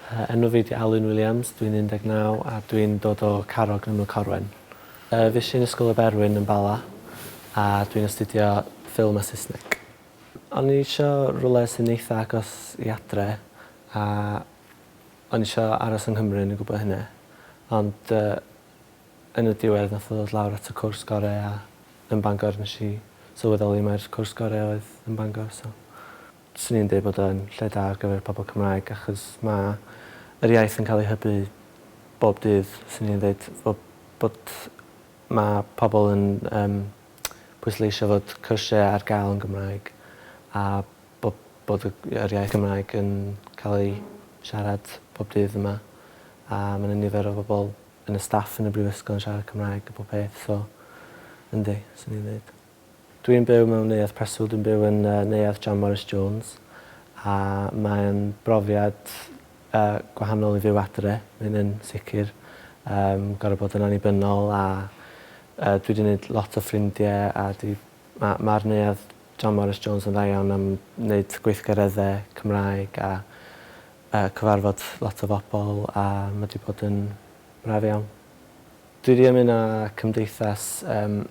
Yy enw fi 'di Alun Williams dwi'n 19 a dwi'n dod o Carrog yn Ymyl Corwen. Yy fues i yn Ysgol y Berwyn yn Bala a dwi'n astudio ffilm a Saesneg. O'n i isio rwle sy'n eitha agos i adre a o'n i isio aros yng Nghymru o'n i'n gwbo hynna ond yy yn y diwedd nath o ddod lawr at y cwrs gore a yn Bangor nesh i sylweddoli mai'r cwrs gore oedd yn Bangor so Swn i'n deud bod o'n lle da ar gyfer pobl Cymraeg achos ma' yr iaith yn cael ei hybu bob dydd. Swn i'n ddeud fo- bod ma' pobl yn yym pwysleisio fod cyrsiau ar gael yn Gymraeg a bo- bod y yr iaith Gymraeg yn cael ei siarad bob dydd yma a ma' 'na nifer o bobl yn y staff yn y brifysgol yn siarad Cymraeg a bob peth so yndi swn i'n ddeud. Dwi'n byw mewn neuadd preswyl, dwi'n byw yn Neuadd John Morris Jones a mae'n brofiad yy gwahanol i fyw adre, ma' hynny'n sicr. Yym gor'o' bod yn annibynnol a yy dwi 'di neud lot o ffrindie a 'di ma' ma'r neuadd John Morris Jones yn dda iawn am neud gweithgaredde Cymraeg a yy cyfarfod lot o bobol a ma' 'di bod yn braf iawn. Dwi 'di ymuno â cymdeithas yym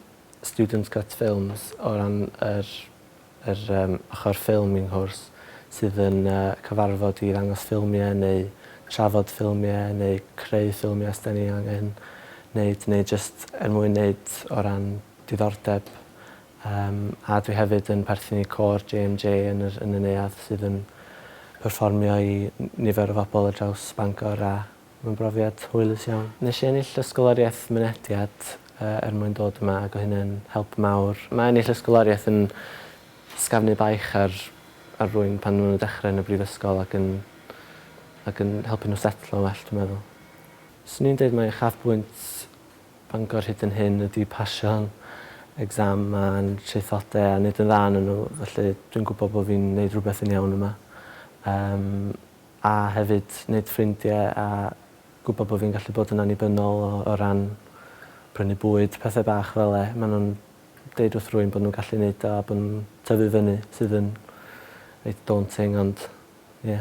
Students Cut Films o ran yr yr yym ochor ffilm i'n nghwrs sydd yn yy cyfarfod i ddangos ffilmie neu trafod ffilmie neu creu ffilmie os 'dan ni angen neud neu jyst er mwyn neud o ran diddordeb. Yym a dwi hefyd yn perthyn i côr JMJ yn yr yn y neuadd sydd yn perfformio i n- nifer o fobol ar draws Bangor a Mae'n brofiad hwylus iawn. Nes i ennill ysgoloriaeth mynediad er mwyn dod yma ac o' hynny'n help mawr. Mae ennill ysgoloriaeth yn sgafnu baich ar ar rywun pan ma' nw'n dechre yn y brifysgol ac yn ac yn helpu nhw setlo'n well dwi'n meddwl. Swn i'n deud mai uchafbwynt Bangor hyd yn hyn ydi pasio'n exam a'n traethode a neud yn dda arnyn nhw felly dwi'n gwbo bo' fi'n neud rwbeth yn iawn yma. Yym. A hefyd neud ffrindie a gwbo bo' fi'n gallu bod yn annibynnol o o ran prynu bwyd, pethe bach fel 'e. Ma' nw'n deud wrth rywun bo' nw'n gallu neud o a bo' nw'n tyfu fyny sydd yn reit daunting ond ie.